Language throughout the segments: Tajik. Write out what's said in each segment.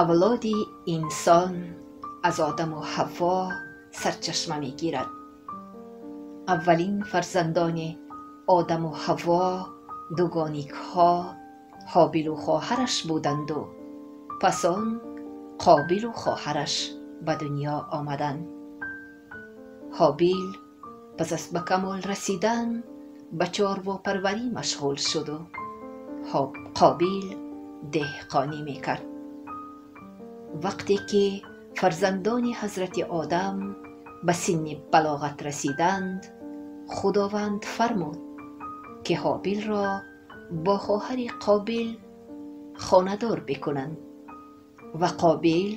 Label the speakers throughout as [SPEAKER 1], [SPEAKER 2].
[SPEAKER 1] Авлоди инсон аз Одаму Ҳавво сарчашма мегирад. Аввалин фарзандони Одаму Ҳавво дугоникҳо Ҳобилу хоҳараш буданду пас он Қобилу хоҳараш ба дунё омаданд. Ҳобил пас аз ба камол расидан ба чорвопарварӣ машғул шуду Қобил деҳқонӣ мекард. Вақте ки фарзандони ҳазрати Одам ба синни балоғат расиданд, Худованд фармуд, ки Ҳобилро бо хоҳари Қобил хонадор бикунанд ва Қобил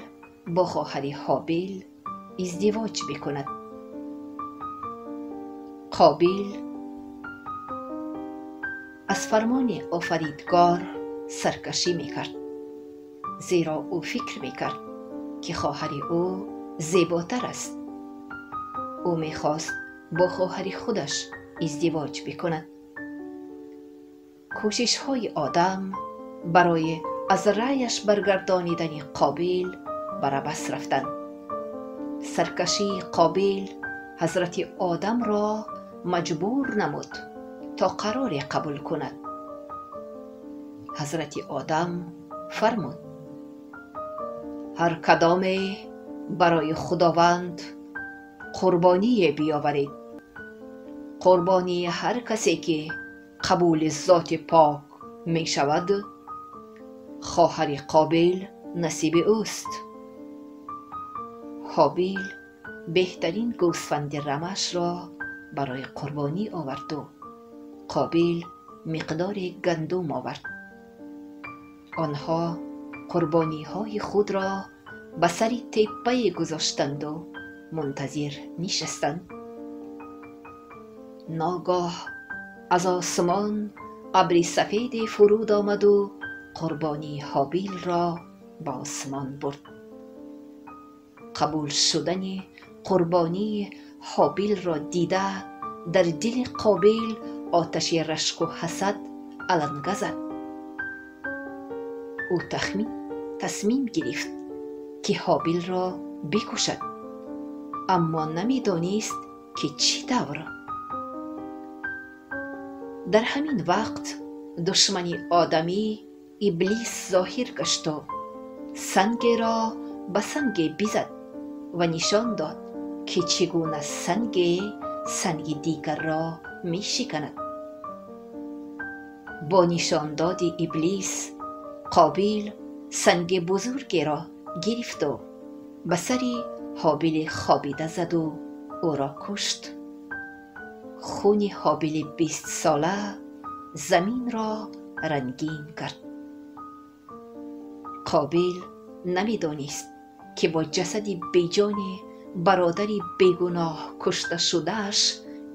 [SPEAKER 1] бо хоҳари Ҳобил издивоҷ бикунад. Қобил аз фармони Офаридгор саркашӣ мекард, зеро ӯ фикр мекард, ки хоҳари ӯ зеботар аст. Ӯ мехост бо хоҳари худаш издивоҷ бикунад. Кӯшишҳои Одам барои аз раъяш баргардонидани Қобил бар абас рафтанд. Саркашии Қобил ҳазрати Одамро маҷбур намуд, то қароре қабул кунад. Ҳазрати Одам фармуд: ҳар кадоме барои Худованд қурбоние биёваред. Қурбонии ҳар касе, ки қабули зоти пок мешавад, хоҳари Қобил насиби ӯст. Ҳобил беҳтарин гӯсфанди рамашро барои қурбонӣ оварду Қобил миқдори гандум овард. Онҳо қурбониҳои худро ба сари теппае гузоштанду мунтазир нишастанд. Ногоҳ аз осмон абри сафеде фуруд омаду қурбонии Ҳобилро ба осмон бурд. Қабул шудани қурбонии Ҳобилро дида, дар дили Қобил оташи рашку ҳасад аланга зад. Ӯ тасмим гирифт, ки Ҳобилро бикушад, аммо намедонист, ки чӣ тавр. Дар ҳамин вақт душмани одамӣ Иблис зоҳир гашту сангеро ба санге бизад ва нишон дод, ки чӣ гуна санге санги дигарро мешиканад. Бо нишондоди Иблис Қобил санги бузургеро гирифту ба сари Ҳобили хобида заду ӯро кушт. Хуни Ҳобили 20сола заминро рангин кард. Қобил намедонист, ки бо ҷасади беҷони бародари бегуноҳ кушта шудааш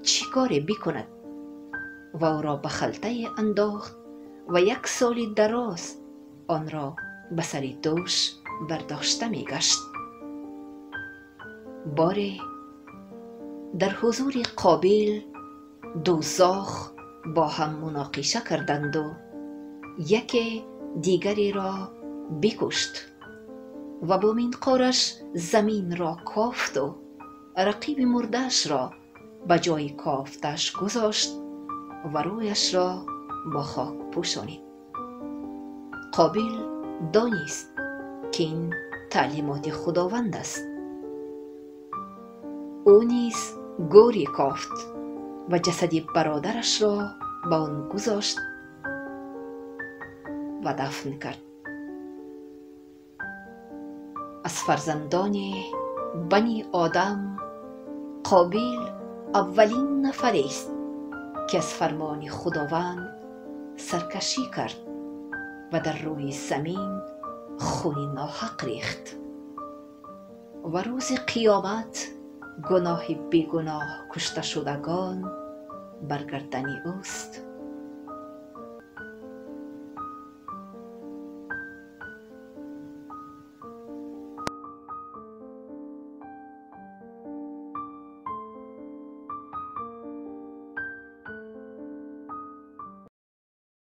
[SPEAKER 1] чӣ коре бикунад ва ӯро ба халтае андохт ва як соли дароз онро ба сари дӯш бардошта мегашт. Боре дар ҳузури Қобил ду зоғ бо ҳам муноқиша карданду яке дигареро бикушт ва бо минқораш заминро кофту рақиби мурдаашро ба ҷои кофтааш гузошт ва рӯяшро бо хок пӯшонид. Қобил донист, ки ин таълимоти Худованд аст. Ӯ низ гӯре кофт ва ҷасади бародарашро ба он гузошт ва дафн кард. Аз фарзандони бани Одам Қобил аввалин нафарест, ки аз фармони Худованд саркашӣ кард ва дар рӯи замин хуни ноҳақ рехт ва рӯзи қиёмат гуноҳи бегуноҳ кушташудагон бар гардани ӯст.